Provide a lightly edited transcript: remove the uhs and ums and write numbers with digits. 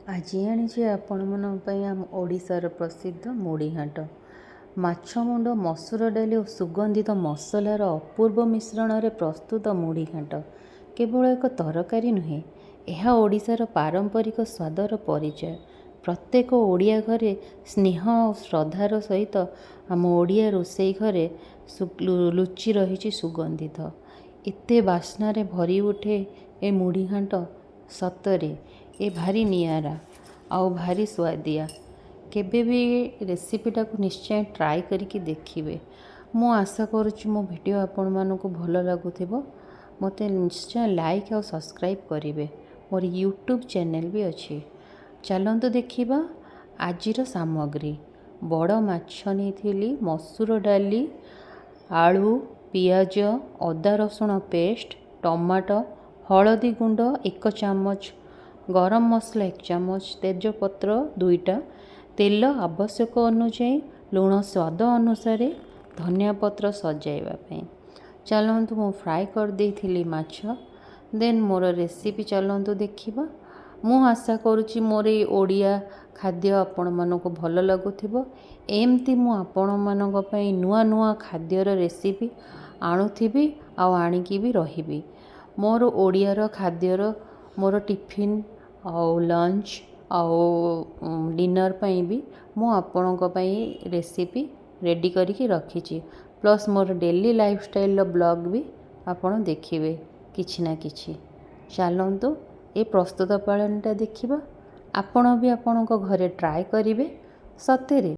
ଆଜି ଆଣିଛି ଆପଣମାନଙ୍କ ପାଇଁ ଆମ ଓଡ଼ିଶାର ପ୍ରସିଦ୍ଧ ମୁଢ଼ିଘାଣ୍ଟ। ମାଛ ମୁଣ୍ଡ, ମସୁର ଡାଲି ଓ ସୁଗନ୍ଧିତ ମସଲାର ଅପୂର୍ବ ମିଶ୍ରଣରେ ପ୍ରସ୍ତୁତ ମୁଢ଼ିଘାଣ୍ଟ କେବଳ ଏକ ତରକାରୀ ନୁହେଁ, ଏହା ଓଡ଼ିଶାର ପାରମ୍ପରିକ ସ୍ୱାଦର ପରିଚୟ। ପ୍ରତ୍ୟେକ ଓଡ଼ିଆ ଘରେ ସ୍ନେହ ଆଉ ଶ୍ରଦ୍ଧାର ସହିତ ଆମ ଓଡ଼ିଆ ରୋଷେଇ ଘରେ ଲୁଚି ରହିଛି ସୁଗନ୍ଧିତ। ଏତେ ବାସ୍ନାରେ ଭରି ଉଠେ ଏ ମୁଢ଼ିଘାଣ୍ଟ। ସତରେ ଏ ଭାରି ନିଆରା ଆଉ ଭାରି ସୁଆଦିଆ। କେବେ ବି ରେସିପିଟାକୁ ନିଶ୍ଚୟ ଟ୍ରାଏ କରିକି ଦେଖିବେ। ମୁଁ ଆଶା କରୁଛି ମୋ ଭିଡ଼ିଓ ଆପଣମାନଙ୍କୁ ଭଲ ଲାଗୁଥିବ। ମୋତେ ନିଶ୍ଚୟ ଲାଇକ୍ ଆଉ ସବସ୍କ୍ରାଇବ୍ କରିବେ। ମୋର ୟୁଟ୍ୟୁବ୍ ଚ୍ୟାନେଲ୍ ବି ଅଛି। ଚାଲନ୍ତୁ ଦେଖିବା ଆଜିର ସାମଗ୍ରୀ। ବଡ଼ ମାଛ ନେଇଥିଲି, ମସୁର ଡାଲି, ଆଳୁ, ପିଆଜ, ଅଦା ରସୁଣ ପେଷ୍ଟ, ଟମାଟୋ, ହଳଦୀ ଗୁଣ୍ଡ 1 ଚାମଚ, ଗରମ ମସଲା 1 ଚାମଚ, ତେଜପତ୍ର 2ଟା, ତେଲ ଆବଶ୍ୟକ ଅନୁଯାୟୀ, ଲୁଣ ସ୍ୱାଦ ଅନୁସାରେ, ଧନିଆ ପତ୍ର ସଜାଇବା ପାଇଁ। ଚାଲନ୍ତୁ, ମୁଁ ଫ୍ରାଏ କରିଦେଇଥିଲି ମାଛ। ଦେନ୍ ମୋର ରେସିପି ଚାଲନ୍ତୁ ଦେଖିବା। ମୁଁ ଆଶା କରୁଛି ମୋର ଏଇ ଓଡ଼ିଆ ଖାଦ୍ୟ ଆପଣମାନଙ୍କୁ ଭଲ ଲାଗୁଥିବ। ଏମିତି ମୁଁ ଆପଣମାନଙ୍କ ପାଇଁ ନୂଆ ନୂଆ ଖାଦ୍ୟର ରେସିପି ଆଣୁଥିବି ଆଉ ଆଣିକି ବି ରହିବି। ମୋର ଓଡ଼ିଆର ଖାଦ୍ୟର ମୋର ଟିଫିନ୍ ଆଉ ଲଞ୍ଚ ଆଉ ଡିନର୍ ପାଇଁ ବି ମୁଁ ଆପଣଙ୍କ ପାଇଁ ରେସିପି ରେଡ଼ି କରିକି ରଖିଛି। ପ୍ଲସ୍ ମୋର ଡେଲି ଲାଇଫଷ୍ଟାଇଲ୍ର ବ୍ଲଗ୍ ବି ଆପଣ ଦେଖିବେ କିଛି ନା କିଛି। ଚାଲନ୍ତୁ, ଏ ପ୍ରସ୍ତୁତ ପ୍ରଣାଳୀଟା ଦେଖିବା। ଆପଣ ବି ଆପଣଙ୍କ ଘରେ ଟ୍ରାଏ କରିବେ ସତରେ।